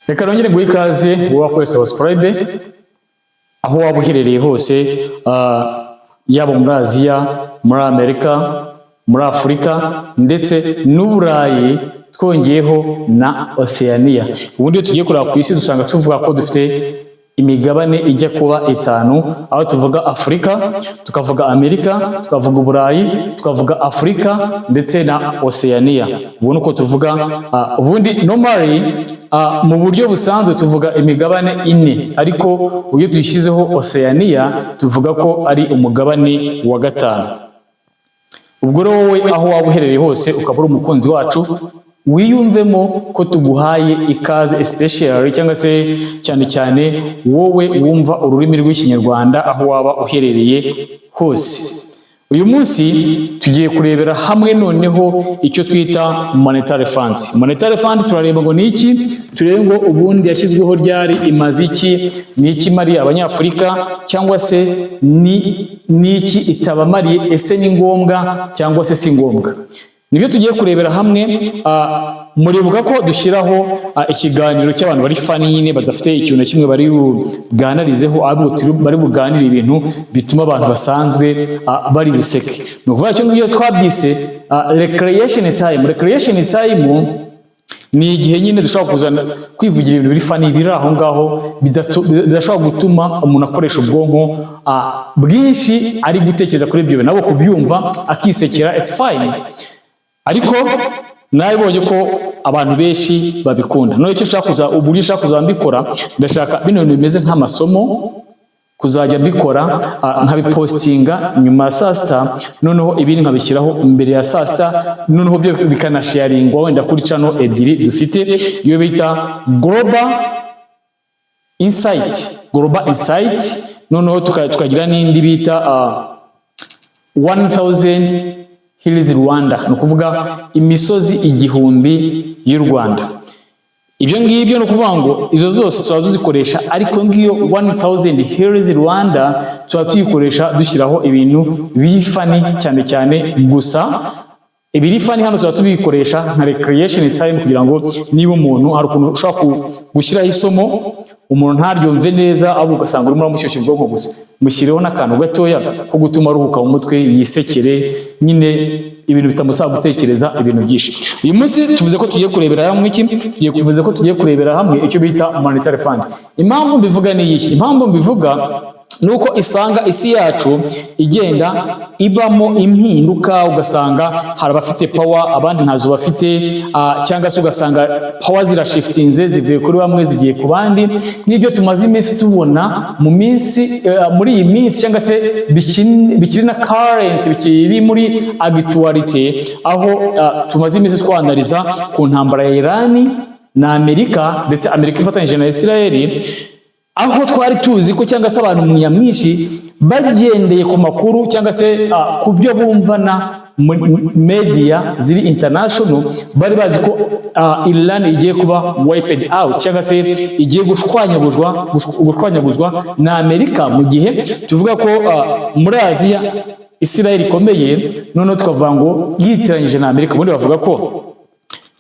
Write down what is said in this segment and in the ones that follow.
Reka nongere nguhe ikaze wowe wakoze subscribe, aho waba uherereye hose, yaba muri Aziya, muri Amerika, muri Afurika ndetse n'Uburayi, twongeyeho na Oceania. Ubundi iyo tugiye kureba ku isi, dusanga tuvuga ko dufite imigabane ijya kuba itanu, aho tuvuga Afurika, tukavuga Amerika, tukavuga Uburayi, tukavuga Afurika ndetse na Oceania. Ubu ni uko tuvuga. Ubundi normally, mu buryo busanzwe tuvuga imigabane ine, ariko iyo dushyizeho Oceania tuvuga ko ari umugabane wa gatanu. Ubwo rero wowe aho waba uherereye hose ukaba uri umukunzi wacu, wiyumvemo ko tuguhaye ikaze, especially cyangwa se cyane cyane wowe wumva ururimi rw'Ikinyarwanda aho waba uherereye hose. Uyu munsi tugiye kurebera hamwe noneho icyo twita monetary funds. Monetary fund turareba ngo ni iki, turebe ngo ubundi yashyizweho ryari, imaze iki, ni iki imariye Abanyafurika cyangwa se ni iki itabamariye, ese ni ngombwa cyangwa se si ngombwa? Nibyo tugiye kurebera hamwe. Muribuka ko dushyiraho ikiganiro cy'abantu bari funny nyine, badafite ikintu na kimwe bari buganarizeho, ahubwo bari buganire ibintu bituma abantu basanzwe bari buseke. Ni ukuvuga icyo ngicyo twabyise recreation time. Recreation time ni igihe nyine dushobora kuzana kwivugira ibintu biri funny, biri aho ngaho, bidashobora gutuma umuntu akoresha ubwonko bwinshi ari gutekereza kuri ibyo bintu, nabo kubyumva akisekera, it's fine. Ariko nabibonye ko abantu benshi babikunda. None icyo nshaka kuza, uburyo nshaka kuzaba mbikora, ndashaka bino bintu bimeze nk'amasomo kuzajya mbikora, nkabipostinga nyuma ya saa sita, noneho ibindi nkabishyiraho mbere ya saa sita, noneho byo bikanasharingwa wenda kuri channel ebyiri dufite, iyo bita Global Insight, Global Insight, noneho tukagira n'indi bita 1000 Hills Rwanda, ni ukuvuga imisozi 1000 y'u Rwanda. Ibyo ngibyo ni ukuvuga ngo izo zose tuba tuzikoresha, ariko ngiyo 1000 Hills Rwanda tuba tuyikoresha dushyiraho ibintu biri funny cyane cyane. Gusa ibiri funny hano tuba tubikoresha nka recreation time, kugira ngo niba umuntu hari ukuntu ushobora gushyiraho isomo umuntu ntaryumve neza, ahubwo ugasanga urimo uramushyushya ubwonko gusa, mushyireho n'akantu gatoya ko gutuma aruhuka mu mutwe, yisekere nyine, ibintu bitamusaba gutekereza ibintu byinshi. Uyu munsi tuvuze ko tugiye kurebera hamwe iki? Tugiye kuvuze ko tugiye kurebera hamwe icyo bita monetary fund. Impamvu mbivuga ni iyihe? Impamvu mbivuga ni uko isanga isi yacu igenda ibamo impinduka, ugasanga hari abafite power abandi ntazo bafite, cyangwa se ugasanga power zirashiftinze, zivuye kuri bamwe zigiye ku bandi, nk'ibyo tumaze iminsi tubona mu minsi muri iyi minsi, cyangwa se bikiri na current, bikiri muri actualité, aho tumaze iminsi twanariza ku ntambara ya Irani na Amerika, ndetse Amerika ifatanyije na Isirayeli, aho twari tuzi ko, cyangwa se abantu nyamwinshi bagendeye ku makuru cyangwa se ku byo bumvana muri media ziri international, bari bazi ko Iran igiye kuba wiped out, cyangwa se igiye gushwanyaguzwa na Amerika, mu gihe tuvuga ko muri Aziya Israel ikomeye, noneho tukavuga ngo yitiranyije na Amerika. Ubundi bavuga ko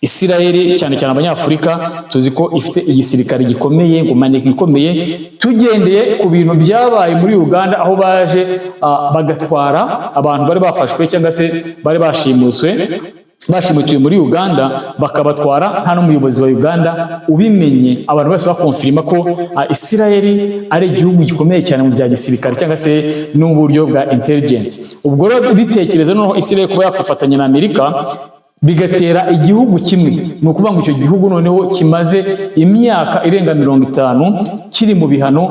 Isirayeli, cyane cyane Abanyafurika tuzi ko ifite igisirikare gikomeye, ngo maneko ikomeye, tugendeye ku bintu byabaye muri Uganda, aho baje bagatwara abantu bari bafashwe cyangwa se bari bashimuswe, bashimutiwe muri Uganda, bakabatwara nta n'umuyobozi wa Uganda ubimenye. Abantu bose bakonfirima ko Isirayeli ari igihugu gikomeye cyane mu bya gisirikare cyangwa se n'uburyo bwa intelligence. Ubwo rero bitekereza noneho Isirayeli kuba yakwifatanya na Amerika, bigatera igihugu kimwe, ni ukuvuga ngo icyo gihugu noneho kimaze imyaka irenga 50 kiri mu bihano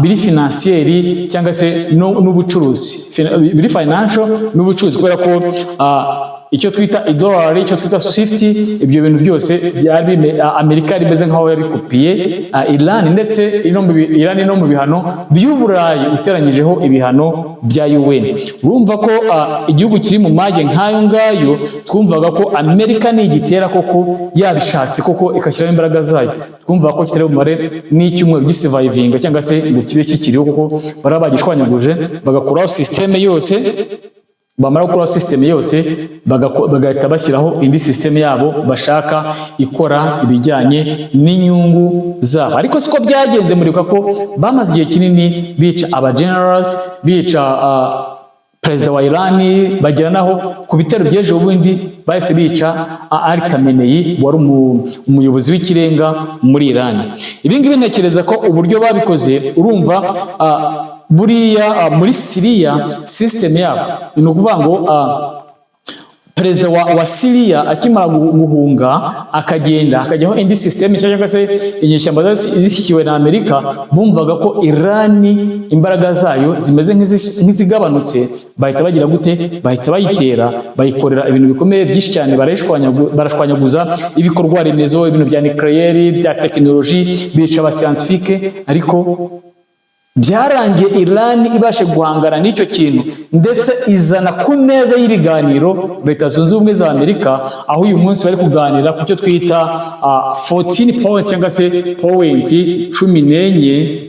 biri financier cyangwa se n'ubucuruzi, biri financial n'ubucuruzi, kubera ko icyo twita idolari, icyo twita SWIFT, ibyo bintu byose byari Amerika yari imeze nk'aho yabikupiye Iran, ndetse Iran no mu bihano by'Uburayi, uteranyijeho ibihano bya UN. Urumva ko igihugu kiri mu mage nk'ayo ngayo, twumvaga ko Amerika nigitera koko yabishatse koko igashyiramo imbaraga zayo, twumvaga ko kitari bumare n'icyumweru gisurvivinga cyangwa se ngo kibe kikiriho, kuko bari bagishwanyaguje bagakuraho système yose. Bamara gukora system yose, bagahita bashyiraho indi system yabo bashaka, ikora ibijyanye n'inyungu zabo. Ariko siko byagenze. Muribuka ko bamaze igihe kinini bica aba generals, bica perezida wa Irani, bagera naho ku bitero by'ejo bundi bahise bica Ali Khamenei, wari umuyobozi w'ikirenga muri Irani. Ibi ngibi ntekereza ko uburyo babikoze, urumva, buriya muri Siriya system yabo ni ukuvuga ngo perezida wa Siriya akimara guhunga akagenda, hakajyaho indi system nshya cyangwa se inyeshyamba zari zishyigikiwe na Amerika, bumvaga ko Irani imbaraga zayo zimeze nk'izigabanutse. Bahita bagira gute? Bahita bayitera, bayikorera ibintu bikomeye byinshi cyane, barashwanyaguza ibikorwa remezo, ibintu bya nucléaire, bya tekinoloji, bica aba scientifique. Ariko byarangiye Iran ibashe guhangana n'icyo kintu, ndetse izana ku meza y'ibiganiro Leta Zunze Ubumwe za Amerika, aho uyu munsi bari kuganira ku cyo twita 14 point cyangwa se point 14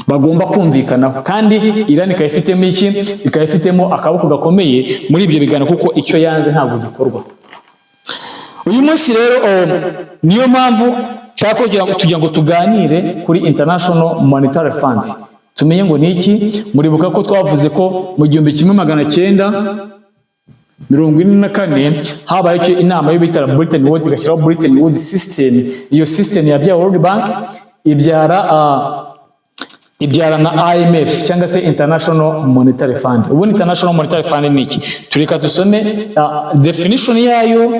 bagomba kumvikanaho. Kandi Iran ikaba ifitemo iki? Ikaba ifitemo akaboko gakomeye muri ibyo biganiro, kuko icyo yanze ntabwo gikorwa. Uyu munsi rero, niyo mpamvu nshaka kugira ngo tuganire kuri International Monetary Fund, tumenye ngo ni iki. Muribuka ko twavuze ko mu 1944 habaye icyo inama yo bita Bretton Woods, igashyiraho Bretton Woods system. Iyo system yabyaye World Bank, ibyara na IMF cyangwa se International Monetary Fund. Ubundi International Monetary Fund ni iki? Tureka dusome definition yayo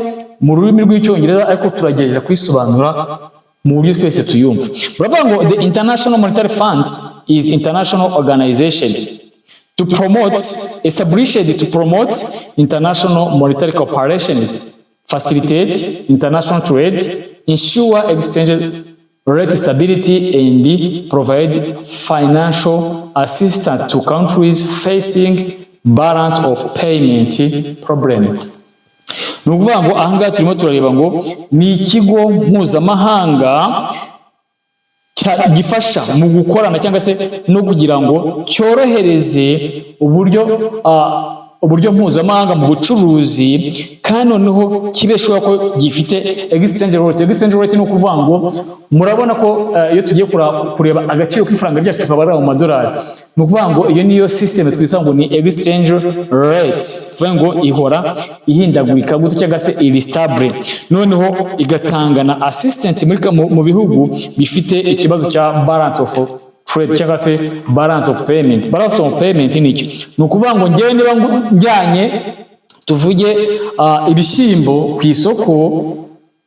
mu rurimi rw'Icyongereza, ariko turagerageza kuyisobanura mu buryo twese tuyumva. Baravuga ngo the International Monetary Fund is international organization to promote established to promote international monetary cooperations, facilitate international trade, ensure exchange rate stability and provide financial assistance to countries facing balance of payment problem. Ni ukuvuga ngo ahangaha turimo turareba ngo ni ikigo mpuzamahanga gifasha mu gukorana cyangwa se no kugira ngo cyorohereze uburyo mpuzamahanga mu bucuruzi, kandi noneho kibeshoboka ko gifite exchange rate. Exchange rate ni ukuvuga ngo murabona ko iyo tugiye kureba agaciro k'ifaranga ryacu tukaba mu madolari, ni ukuvuga ngo iyo niyo system twita ngo ni exchange rate, kuvuga ngo ihora ihindagurika gute cyangwa se iri stable. Noneho igatanga na assistance mu bihugu bifite ikibazo cya balance of trade cyangwa se balance of payment. Balance of payment ni iki? Ni ukuvuga ngo njyewe niba njyanye, tuvuge, ibishyimbo ku isoko,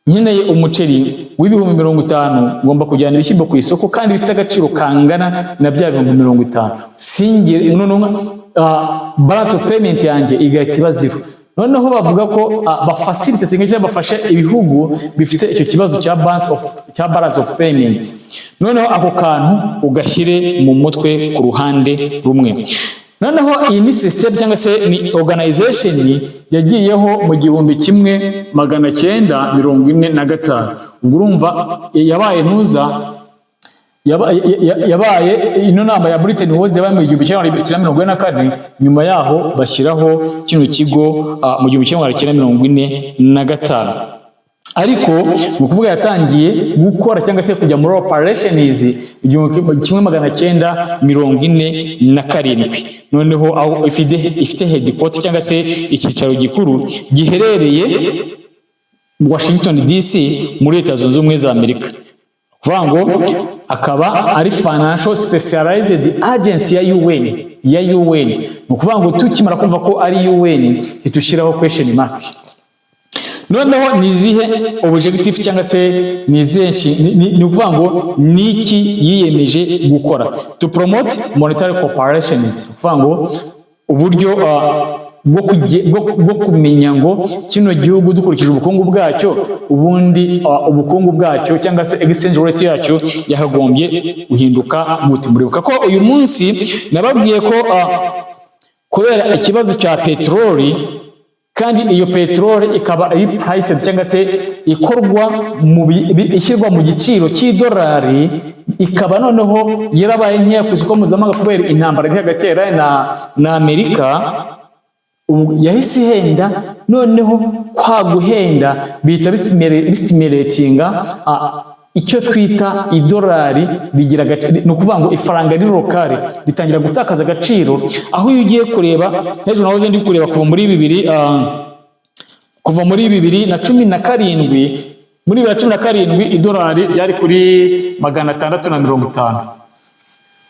nkeneye umuceri w'ibihumbi 50, ngomba kujyana ibishyimbo ku isoko kandi bifite agaciro kangana na bya 50,000, singire noneho balance of payment yanjye igahita iba zero. Noneho bavuga ko bafacilitate cyangwa bafashe ibihugu bifite icyo kibazo cya balance of payment. Noneho ako kantu ugashyire mu mutwe ku ruhande rumwe. Noneho iyi ni system cyangwa se ni organization yagiyeho mu 1945. Ubwo urumva yabaye ntuza yabaye ino nama ya Bretton Woods yabaye mu 1944. Nyuma yaho bashyiraho kino kigo mu 1945. Ariko ni ukuvuga yatangiye gukora cyangwa se kujya muri operations 1947. Noneho aho ifite headquarter cyangwa se icyicaro gikuru giherereye Washington DC muri Leta Zunze Ubumwe za Amerika. Kuvuga ngo akaba ari financial specialized agency ya UN. Ni ukuvuga ngo tukimara kumva ko ari UN, ntitushyiraho question mark. Noneho ni izihe objective cyangwa se ni izihe ni ukuvuga ngo ni iki yiyemeje gukora? To promote monetary cooperations, ni ukuvuga ngo uburyo bwo kumenya ngo kino gihugu dukurikije ubukungu bwacyo, ubundi ubukungu bwacyo cyangwa se exchange rate yacyo yakagombye guhinduka gute. Muribuka ko uyu munsi nababwiye ko kubera ikibazo cya peteroli, kandi iyo peteroli ikaba ari priced cyangwa se ikorwa mu ishyirwa mu giciro cy'idolari, ikaba noneho yarabaye nkeya ku isoko mpuzamahanga kubera intambara iri hagati ya Iran na Amerika. Ubu yahise ihenda. Noneho kwa guhenda bihita bistimulatinga icyo twita idolari rigira agaciro. Ni ukuvuga ngo ifaranga riri local ritangira gutakaza agaciro. Aho iyo ugiye kureba hejuru, nahoze ndi kureba kuva muri 2017, muri 2017 idolari ryari kuri 650.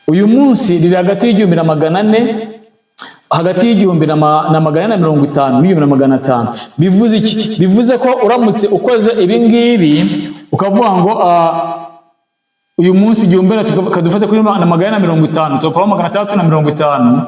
Uyu munsi riri hagati y'igihumbi na magana ane, hagati y'igihumbi na 450 n'igihumbi na magana atanu. Bivuze iki? Bivuze ko uramutse ukoze ibi ngibi, ukavuga ngo uyu munsi igihumbi na kadufate kuri na 450, tugakuraho 650,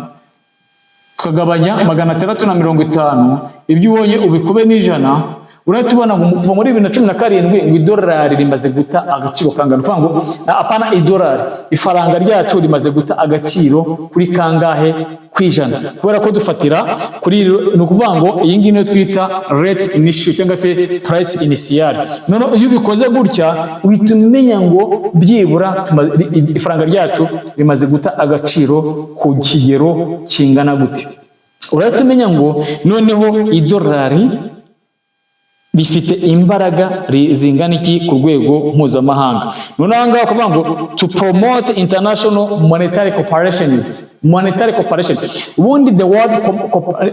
tukagabanya 650, ibyo ubonye ubikube n'ijana, urahita ubona ngo kuva muri 2017 ngo idolari rimaze guta agaciro kangana. Ukuvuga ngo apana idolari, ifaranga ryacu rimaze guta agaciro kuri kangahe ku ijana? Kubera ko dufatira kuri, ni ukuvuga ngo iyi ngiyi niyo twita rate initial cyangwa se price initial. Noneho iyo ubikoze gutya, uhita umenya ngo byibura ifaranga ryacu rimaze guta agaciro ku kigero kingana gute. Urahita umenya ngo noneho idolari rifite imbaraga zingana iki ku rwego mpuzamahanga. Noneho aha ngaha kuvuga ngo to promote international monetary cooperations. Monetary cooperation, ubundi the word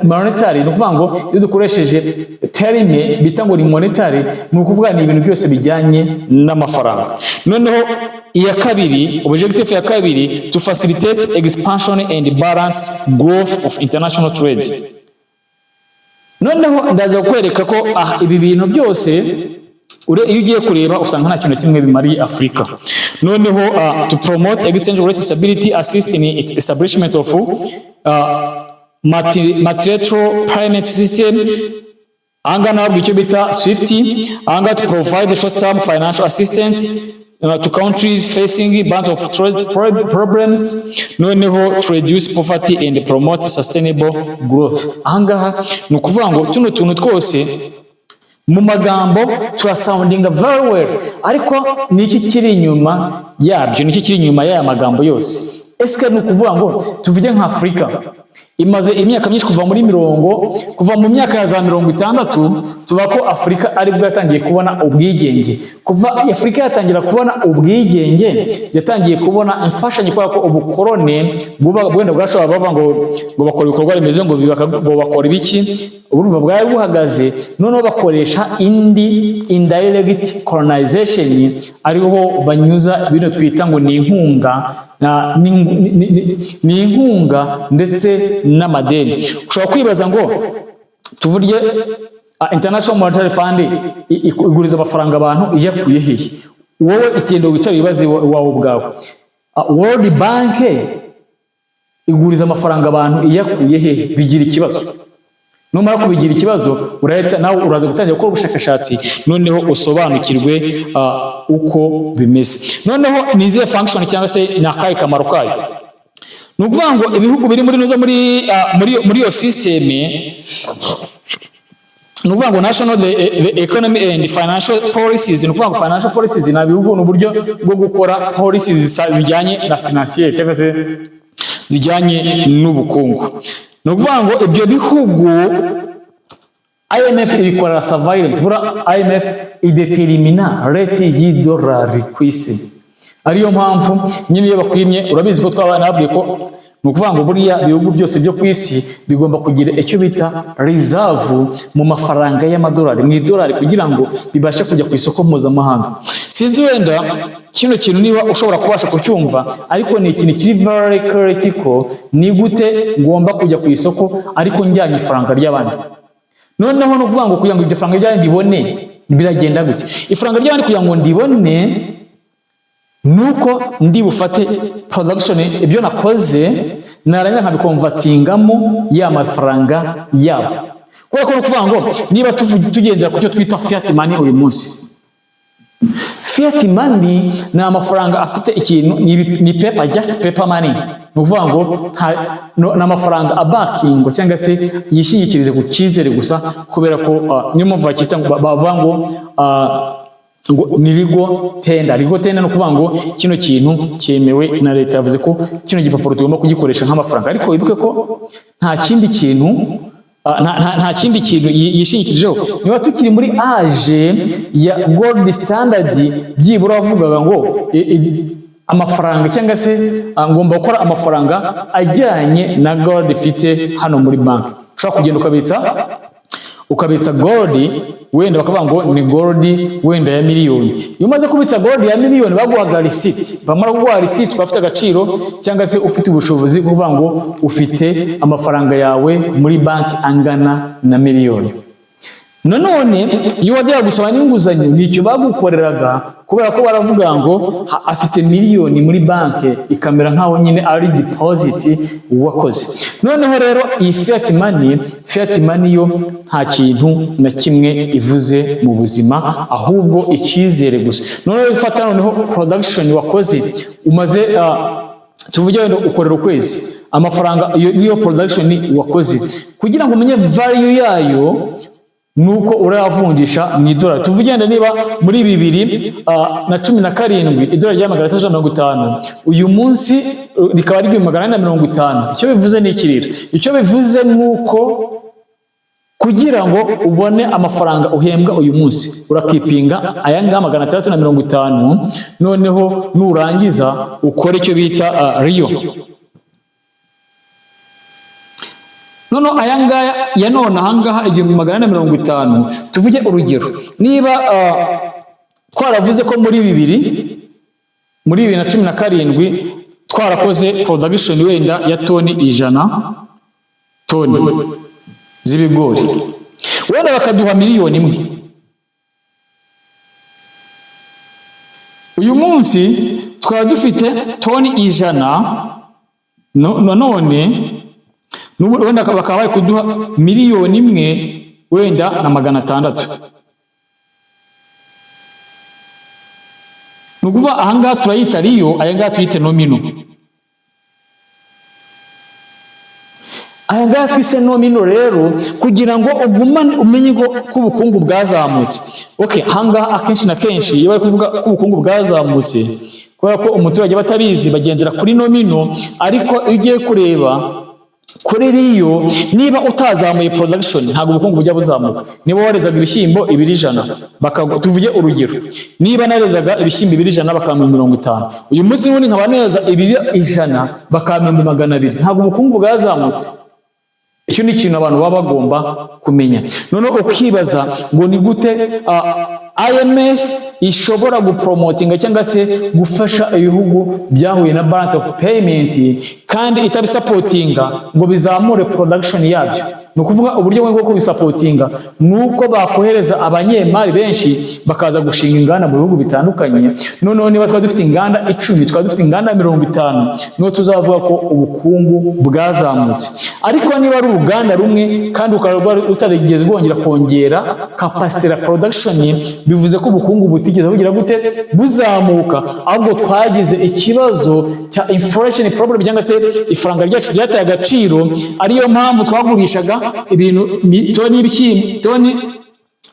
monetary, ni ukuvuga ngo iyo dukoresheje term bita ngo ni monetary, ni ukuvuga ni ibintu byose bijyanye n'amafaranga. Noneho iya kabiri, objective ya kabiri, to facilitate expansion and balance growth of international trade. Noneho ndaza kukwereka ko ibi bintu byose iyo ugiye kureba usanga nta kintu na kimwe bimariye Afurika. Noneho to promote exchange rate stability, assist in its establishment of multilateral payment system. Ahangaha nababwiye icyo bita SWIFT. Ahangaha to provide short term financial assistance to countries facing balance of trade problems. Noneho to reduce poverty and promote sustainable growth. Ahangaha ni ukuvuga ngo tuno tuntu twose mu magambo turasoundinga very well, ariko ni iki kiri inyuma yabyo? Ni iki kiri inyuma y'aya magambo yose? Ese ni ukuvuga ngo tuvuge nka Afurika imaze imyaka myinshi, kuva muri mirongo, kuva mu myaka ya za 60, tuvuga ko Afurika aribwo yatangiye kubona ubwigenge. Kuva Afurika yatangira kubona ubwigenge, yatangiye kubona imfashanyo, kubera ko ubukorone wenda bwashobora bavuga ngo bakora ibikorwa remezo, ngo bakora ibiki, urumva bwari buhagaze. Noneho bakoresha indi indirect colonization, ariho banyuza bino twita ngo ni inkunga ni inkunga ndetse n'amadeni. Ushobora kwibaza ngo tuvuge International Monetary Fund iguriza amafaranga abantu iyakuye hehe? Wowe igenda wicare wibaze iwawe ubwawe. World Bank iguriza amafaranga abantu iyakuye hehe? Bigira ikibazo. Numara kubigira ikibazo, urahita nawe uraza gutangira gukora ubushakashatsi, noneho usobanukirwe uko bimeze. Noneho ni izihe function cyangwa se ni akahe kamaro kayo? Ni ukuvuga ngo ibihugu biri muri nuza muri iyo system, ni ukuvuga ngo national the economy and financial policies. Ni ukuvuga ngo financial policies ni ibihugu, ni uburyo bwo gukora policies zijyanye na financier cyangwa se zijyanye n'ubukungu. Ni ukuvuga ngo ibyo bihugu IMF ibikorera surveillance. Buriya IMF idetermina rate y'idolari ku isi, ariyo mpamvu nyine iyo bakwimye, urabizi ko twaba nababwiye ko ni ukuvuga ngo buriya ibihugu byose byo ku isi bigomba kugira icyo bita reserve mu mafaranga y'amadolari, mu idolari, kugira ngo bibashe kujya ku isoko mpuzamahanga. Sinzi wenda kino kintu niba ushobora kubasha kucyumva, ariko ni ikintu kiri very critical. Ni gute ngomba kujya ku isoko ariko njyanye ifaranga ry'abandi? Noneho ni ukuvuga ngo kugira ngo iryo faranga ry'abandi ndibone, biragenda gute? Ifaranga ry'abandi kugira ngo ndibone, nuko ndi bufate production, ibyo nakoze, narangiza nkabiconvertingamo ya mafaranga yabo. Kubera ko ni ukuvuga ngo niba tugendera ku cyo twita fiat money uyu munsi, fiat money ni amafaranga afite ikintu ni paper, just paper money. Ni ukuvuga ngo ni amafaranga abackingwa cyangwa se yishingikirize ku cyizere gusa, kubera ko niyo mpamvu bakita ngo bavuga ngo ni legal tender. Legal tender ni ukuvuga ngo kino kintu cyemewe na leta, yavuze ko kino gipapuro tugomba kugikoresha nk'amafaranga. Ariko wibuke ko nta kindi kintu. Nta kindi kintu yishingikirijeho. Niba tukiri muri age ya gold standard, byibura wavugaga ngo amafaranga cyangwa se ngomba gukora amafaranga ajyanye na gold ifite hano muri banki. Ushobora kugenda ukabitsa gold, wenda bakavuga ngo ni gold wenda ya miliyoni. Iyo umaze kubitsa gold ya miliyoni, baguhaga receipt. Bamara kuguha receipt, ukaba ufite agaciro cyangwa se ufite ubushobozi bwo kuvuga ngo ufite amafaranga yawe muri banki angana na miliyoni. Nanone iyo wajyaga gusaba n'inguzanyo, nicyo bagukoreraga, kubera ko baravuga ngo afite miliyoni muri banki, ikamera nkaho nyine ari deposit wakoze. Noneho rero iyi fiat money, fiat money yo nta kintu na kimwe ivuze mu buzima, ahubwo icyizere gusa. Noneho ifata noneho production wakoze, umaze tuvuge wenda ukorera ukwezi, amafaranga iyo niyo production wakoze, kugira ngo umenye value yayo nuko urayavunjisha mu idolari. Tuvuge wenda niba muri 2017 idolari rya 650, uyu munsi rikaba ari 1450, icyo bivuze ni iki rero? Icyo bivuze ni uko kugira ngo ubone amafaranga uhembwa uyu munsi, urakeepinga aya ngaya 650, noneho nurangiza ukore icyo bita real. Noneho aya ngaya ya none ahangaha 1450, tuvuge urugero niba twaravuze ko muri 2017 twarakoze production wenda ya toni 100, toni z'ibigori, wenda bakaduha miliyoni 1. Uyu munsi twaba dufite toni 100, nanone n'ubu wenda bakaba bari kuduha miliyoni 1 wenda na 600. Ni ukuvuga ahangaha turayita real, aya ngaya tuyite nominal. Aya ngaya twise nominal rero kugira ngo ugumane umenye ko ubukungu bwazamutse. Okay, ahangaha akenshi na kenshi iyo bari kuvuga ko ubukungu bwazamutse, kubera ko umuturage aba atabizi, bagendera kuri nominal. Ariko iyo ugiye kureba kuri real, niba utazamuye production, ntabwo ubukungu bujya buzamuka. Niba warezaga ibishyimbo ibiro 100, tuvuge urugero, niba narezaga ibishyimbo ibiro 100 bakampa 50, uyu munsi n'ubundi nkaba neza ibiro 100 bakampa 200,000, ntabwo ubukungu bwazamutse. Icyo ni ikintu abantu baba bagomba kumenya. Noneho ukibaza ngo ni gute IMF ishobora gupromotinga cyangwa se gufasha ibihugu byahuye na balance of payment kandi itabisupportinga ngo bizamure production yabyo? Ni ukuvuga uburyo bumwe bwo kubisupportinga ni uko bakohereza abanyemari benshi bakaza gushinga inganda mu bihugu bitandukanye. Noneho niba twari dufite inganda 10, twari dufite inganda 50, niho tuzavuga ko ubukungu bwazamutse. Ariko niba ari uruganda rumwe kandi ukaba rutarigeze rwongera kongera capacity ya production, bivuze ko ubukungu butigeze bugira gute? Buzamuka. Ahubwo twagize ikibazo cya inflation problem, cyangwa se ifaranga ryacu ryataye agaciro, ariyo mpamvu twagurishaga ibintu toni y'ibishyimbo, toni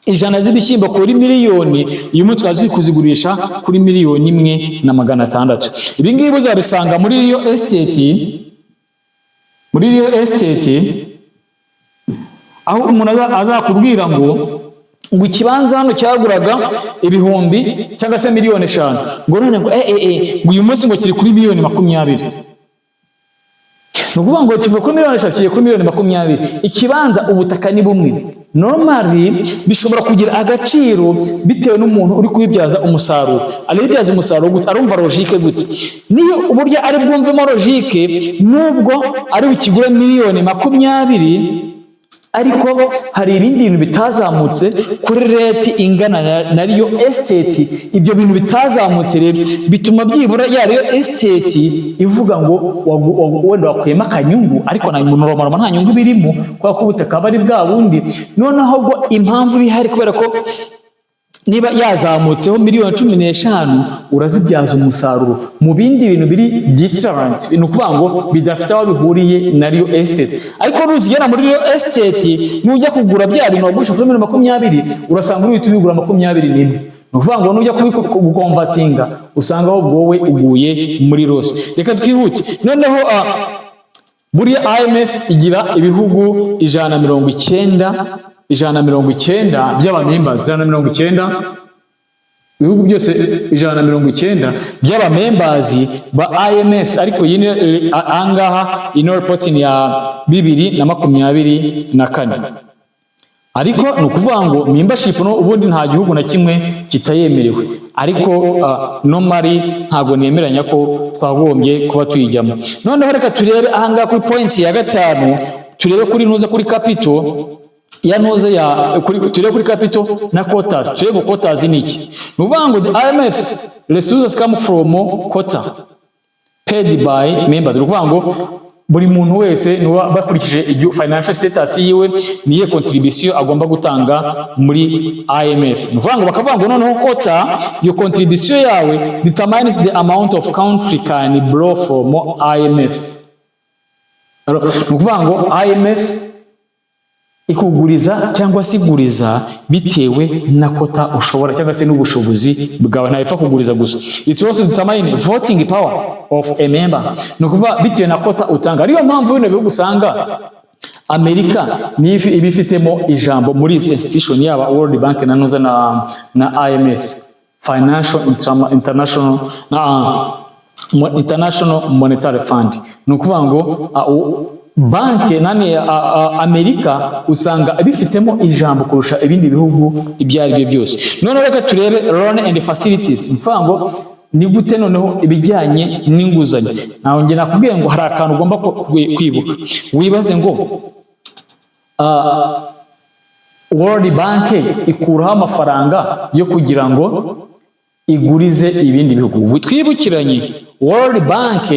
100 z'ibishyimbo kuri miliyoni, uyu munsi tukaba turi kuzigurisha kuri miliyoni 1 na 600. Ibi ngibi uzabisanga muri real estate, muri real estate aho umuntu azakubwira ngo ikibanza hano cyaguraga ibihumbi cyangwa se miliyoni 5, ngo none ngo ngo uyu munsi ngo kiri kuri miliyoni 20. Ni ukuvuga ngo kiva kuri miliyoni 3 kigiye kuri miliyoni 20. Ikibanza, ubutaka ni bumwe. Normally bishobora kugira agaciro bitewe n'umuntu uri kubibyaza umusaruro. Arabibyaza umusaruro gute? Arumva logique gute? Niyo uburyo ari bwumvemo logique, nubwo ari bukigure miliyoni 20, ariko hari ibindi bintu bitazamutse kuri rate ingana na real estate. Ibyo bintu bitazamutse rero bituma byibura ya real estate ivuga ngo wenda wakuyemo akanyungu, ariko na normalement nta nyungu birimo, kubera ko ubutaka aba ari bwa bundi. Noneho ubwo impamvu ihari, kubera ko niba yazamutseho miliyoni 15, urazibyaza umusaruro mu bindi bintu biri different, ni ukuvuga ngo bidafite aho bihuriye na real estate. Ariko nuzigera muri real estate, nujya kugura bya bintu wagurisha kuri miliyoni 20, urasanga uhita ubigura 21. Ni ukuvuga ngo nujya kubiconvertinga, usanga ahubwo wowe uguye muri loss. Reka twihute. Noneho Buriya IMF igira ibihugu 190, 190 by'aba members, 190, ibihugu byose 190 by'aba members ba IMF. Ariko iyi ni ahangaha ino report ni ya 2024. Ariko ni ukuvuga ngo membership no ubundi nta gihugu na kimwe kitayemerewe, ariko normally ntabwo nemeranya ko twagombye kuba tuyijyamo. Noneho reka turebe ahangaha kuri point ya gatanu, turebe kuri ntuza, kuri capital ya ntuze ya kuri, turebe kuri capital na quotas. Turebe ngo quotas ni iki. Ni ukuvuga ngo the IMF resources come from quota paid by members. Ni ukuvuga ngo buri muntu wese niba bakurikije financial status yiwe, niye contribution agomba gutanga muri IMF. Ni ukuvuga ngo bakavuga ngo noneho quota, iyo contribution yawe, determines the amount of country can borrow from IMF. Ni ukuvuga ngo IMF ikuguriza cyangwa se iguriza bitewe na quota ushobora cyangwa se n'ubushobozi bwawe, ntayipfa kuguriza gusa. It's also determine voting power of a member. Ni ukuvuga bitewe na quota utanga. Ariyo mpamvu bino bihugu usanga Amerika niyo iba ifitemo ijambo muri izi institution, yaba World Bank na nuza na IMF, Financial International na International Monetary Fund. Ni ukuvuga ngo banke nani, Amerika usanga bifitemo ijambo kurusha ibindi bihugu ibyo ari byo byose. Noneho reka turebe loan and facilities. Ni ukuvuga ngo ni gute noneho ibijyanye n'inguzanyo. Nawe njye nakubwiye ngo hari akantu ugomba kwibuka, wibaze ngo World Bank ikuraho amafaranga yo kugira ngo igurize ibindi bihugu. Twibukiranye, World Bank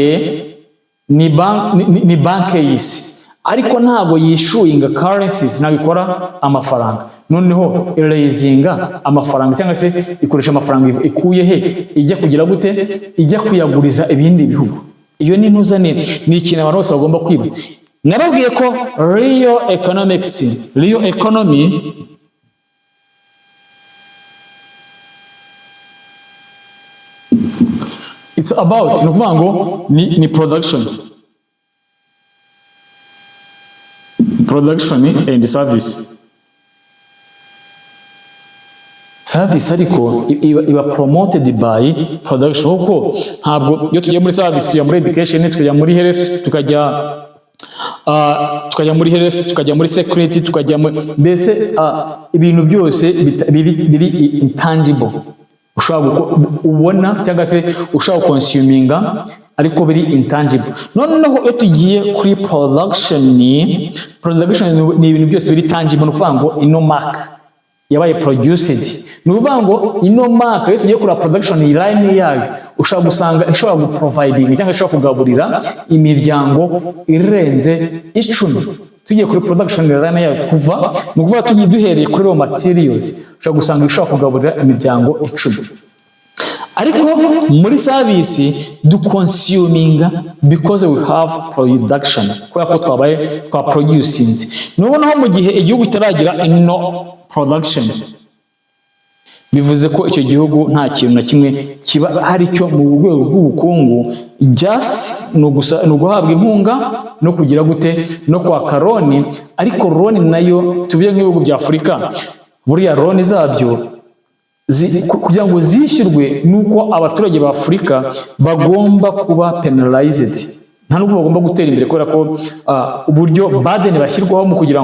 ni banke y'isi, ariko ntabwo yissuinga currencies, ntabwo ikora amafaranga. Noneho iraisinga amafaranga cyangwa se ikoresha amafaranga ikuye he? Ijya kugira gute? Ijya kuyaguriza ibindi bihugu. Iyo ni ntuzane, ni ikintu abantu bose bagomba kwibaza. Nababwiye ko real economics, real economy it's about, ni ukuvuga ngo ni production and service, ariko iba promoted by production, kuko ntabwo iyo tugiye muri service tujya muri education, tukajya muri health, tukajya muri health, tukajya muri security, tukajya muri mbese ibintu byose biri intangible, ushobora ubona cyangwa se ushobora consuminga ariko biri intangible. Noneho iyo tugiye kuri production, production ni ibintu byose biri tangible. Ni ukuvuga ngo ino mark yabaye produced. Ni ukuvuga ngo ino mark, iyo tugiye kureba production line yayo, ushobora gusanga ishobora guproviding cyangwa ishobora kugaburira imiryango irenze 10. Tugiye kuri production line yayo, kuva, ni ukuvuga tugiye duhereye kuri raw materials, ushobora gusanga ishobora kugaburira imiryango 10. Ariko muri service duconsuminga because we have production, kubera ko twabaye twa producinze. Noneho mu gihe igihugu kitaragira ino production, bivuze ko icyo gihugu nta kintu na kimwe kiba ari cyo mu rwego rw'ubukungu. Just ni uguhabwa inkunga no kugira gute, no kwaka loan. Ariko loan nayo, tuvuge nk'ibihugu bya Afurika, buriya loan zabyo kugira ngo zishyurwe nuko abaturage ba Afurika bagomba kuba penalized, nta nubwo bagomba gutera imbere, kubera ko uburyo burden bashyirwaho mu kugira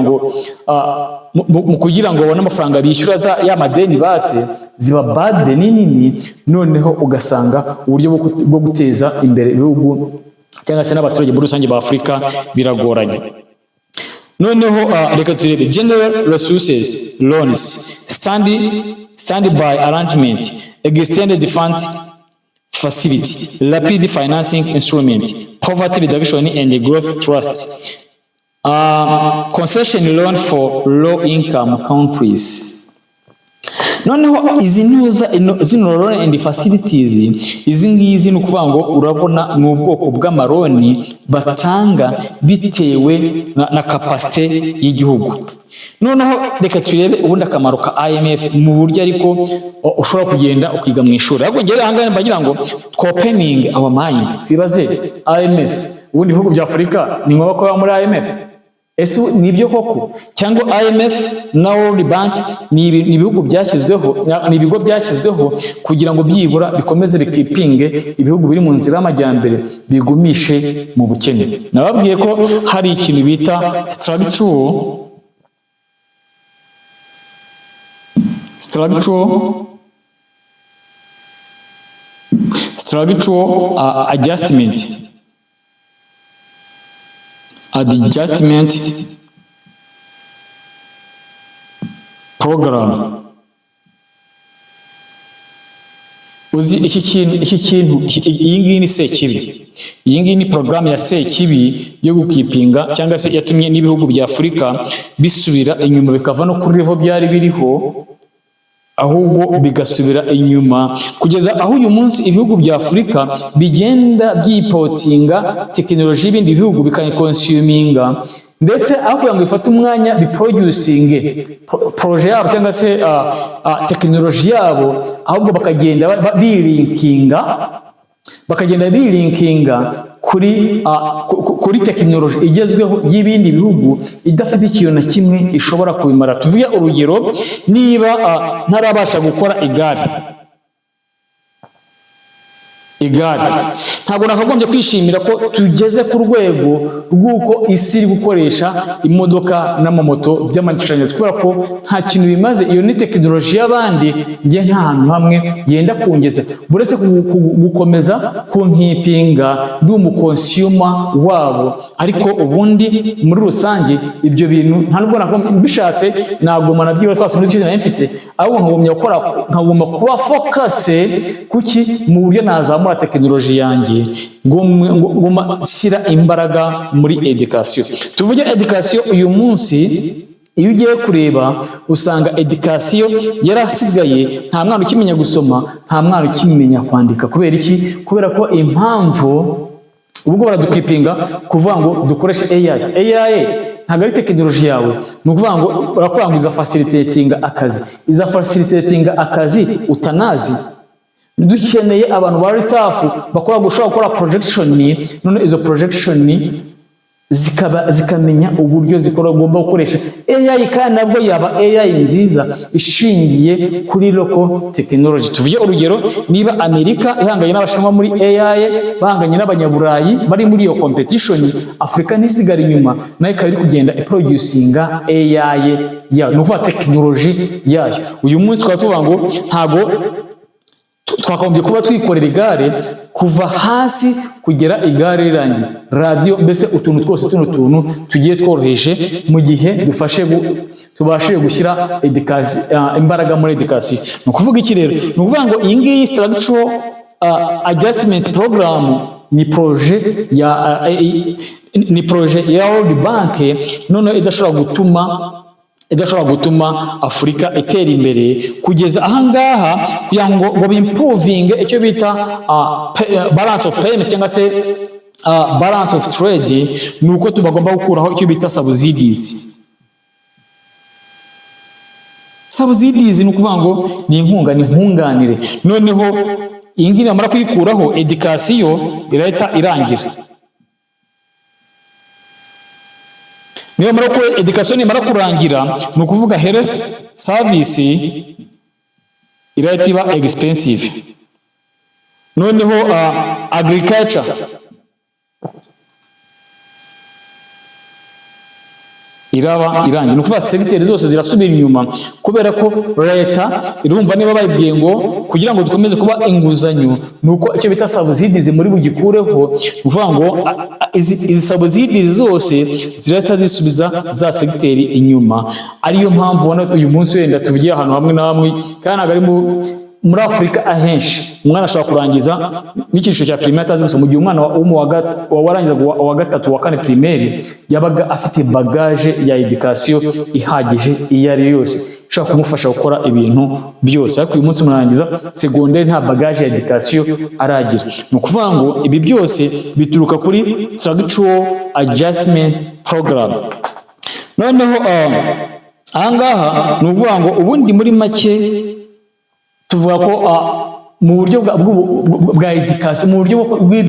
ngo babone amafaranga bishyura za ya madeni batse, ziba burden nini. Noneho ugasanga uburyo bwo guteza imbere ibihugu cyangwa se n'abaturage muri rusange ba Afurika biragoranye. Noneho reka turebe general resources loans, stand by arrangement, extended fund facility, rapid financing instrument, poverty reduction and growth trust, concession loan for low income countries. Noneho izi ntuza zino loan and facilities, izi ngizi ni ukuvuga ngo urabona ni ubwoko bw'ama loan batanga bitewe na capacité y'igihugu. Noneho reka turebe ubundi akamaro ka IMF mu buryo ariko ushobora kugenda ukiga mu ishuri. Ahubwo ngere ahangaha mbagira ngo opening our mind, twibaze IMF Ubundi ibihugu bya Afurika ni ngombwa ko biba muri IMF? Ese ni ibyo koko? Cyangwa IMF na World Bank ni ibihugu byashyizweho, ni ibigo byashyizweho kugira ngo byibura bikomeze bikeepinge ibihugu biri mu nzira y'amajyambere, bigumishe mu bukene? Nababwiye ko hari ikintu bita structural adjustment program. Uzi iki kintu, iyi ngiyi ni sekibi, iyi ngiyi ni porogaramu ya sekibi yo gukeepinga, cyangwa se yatumye n'ibihugu bya Afurika bisubira inyuma, bikava no kuri level byari biriho, ahubwo bigasubira inyuma, kugeza aho uyu munsi ibihugu bya Afurika bigenda byimportinga tekinoloji y'ibindi bihugu, bikayiconsuminga, ndetse aho kugira ngo bifate umwanya biproducinge projet yabo cyangwa se tekinoloji yabo, ahubwo bakagenda bilinkinga kuri tekinoloji igezweho y'ibindi bihugu, idafite ikintu na kimwe ishobora kubimara. Tuvuge urugero, niba ntarabasha gukora igare, ntabwo nakagombye kwishimira ko tugeze ku rwego rw'uko isi iri gukoresha imodoka n'amamoto by'amashanyarazi, kubera ko nta kintu bimaze. Iyo ni tekinoloji y'abandi, njye nta hantu hamwe yenda kungeza, buretse gukomeza kunkeepinga ndi umuconsumer wabo. Ariko ubundi muri rusange ibyo bintu nta nubwo nakagombye, mbishatse naguma byibura twa tuntu duke nari mfite, ahubwo nkagumya gukora, nkagomba kuba focus kuki mu buryo nazamura tekinoloji yanjye, ngo shyira imbaraga muri education. Tuvuge education, uyu munsi iyo ugiye kureba usanga education yarasigaye. Nta mwana ukimenya gusoma, nta mwana ukimenya kwandika. Kubera iki? Kubera ko impamvu ubwo baradukeepinga kuvuga ngo dukoreshe AI. AI ntabwo ari tekinoloji yawe. Ni ukuvuga ngo barakubwira ngo iza facilitatinga akazi, iza facilitatinga akazi utanazi. Dukeneye abantu bari tough, bakora, gushobora gukora projection, none izo projection zikaba zikamenya uburyo zikora. Ugomba gukoresha AI, kandi nabwo yaba AI nziza ishingiye kuri local technology. Tuvuge urugero, niba Amerika ihanganye n'Abashinwa muri AI, bahanganye n'Abanyaburayi, bari muri iyo competition, Afurika ntisigare inyuma, nayo ikaba iri kugenda iproducinga AI yayo, ni ukuvuga tekinoloji yayo. Uyu munsi twaba tuvuga ngo ntago twakagombye kuba twikorera igare kuva hasi kugera igare rirangiye, radiyo, mbese utuntu twose, tuno tuntu tugiye tworoheje, mu gihe dufashe tubashije gushyira imbaraga muri education. Ni ukuvuga iki rero? Ni ukuvuga ngo iyi ngiyi structural adjustment program ni projet ya World Bank, noneho idashobora gutuma Afurika itera imbere. Kugeza ahangaha, kugira ngo bimprovinge icyo bita balance of payment cyangwa se balance of trade, ni uko tubagomba gukuraho icyo bita subsidies. Subsidies ni ukuvuga ngo ni inkunga, ni nkunganire. Noneho iyi ngiyi namara kuyikuraho, education irahita irangira. Niyo mara ko education nimara kurangira, ni ukuvuga health service irahita iba expensive. Noneho agriculture iraba irangiye. Ni ukuvuga segiteri zose zirasubira inyuma, kubera ko leta irumva niba bayibwiye ngo kugira ngo dukomeze kuba inguzanyo ni uko icyo bita subsidies muri bugikureho, ni ukuvuga ngo izi subsidies zose zirahita zisubiza za segiteri inyuma. Ariyo mpamvu ubona uyu munsi wenda tuvugiye ahantu hamwe na hamwe, kandi ntabwo ari muri Afurika ahenshi, umwana ashobora kurangiza n'icyiciro cya primaire atazi gusoma, mu gihe umwana wo mu wa warangizaga uwa gatatu, wa kane primaire yabaga afite bagage ya education ihagije iyo ari yo yose ishobora kumufasha gukora ibintu byose. Ariko uyu munsi murangiza secondaire nta bagage ya education aragira. Ni ukuvuga ngo ibi byose bituruka kuri structural adjustment program. Noneho ahangaha ni ukuvuga ngo ubundi muri make tuvuga ko mu buryo bwa education, mu buryo bw'ibyo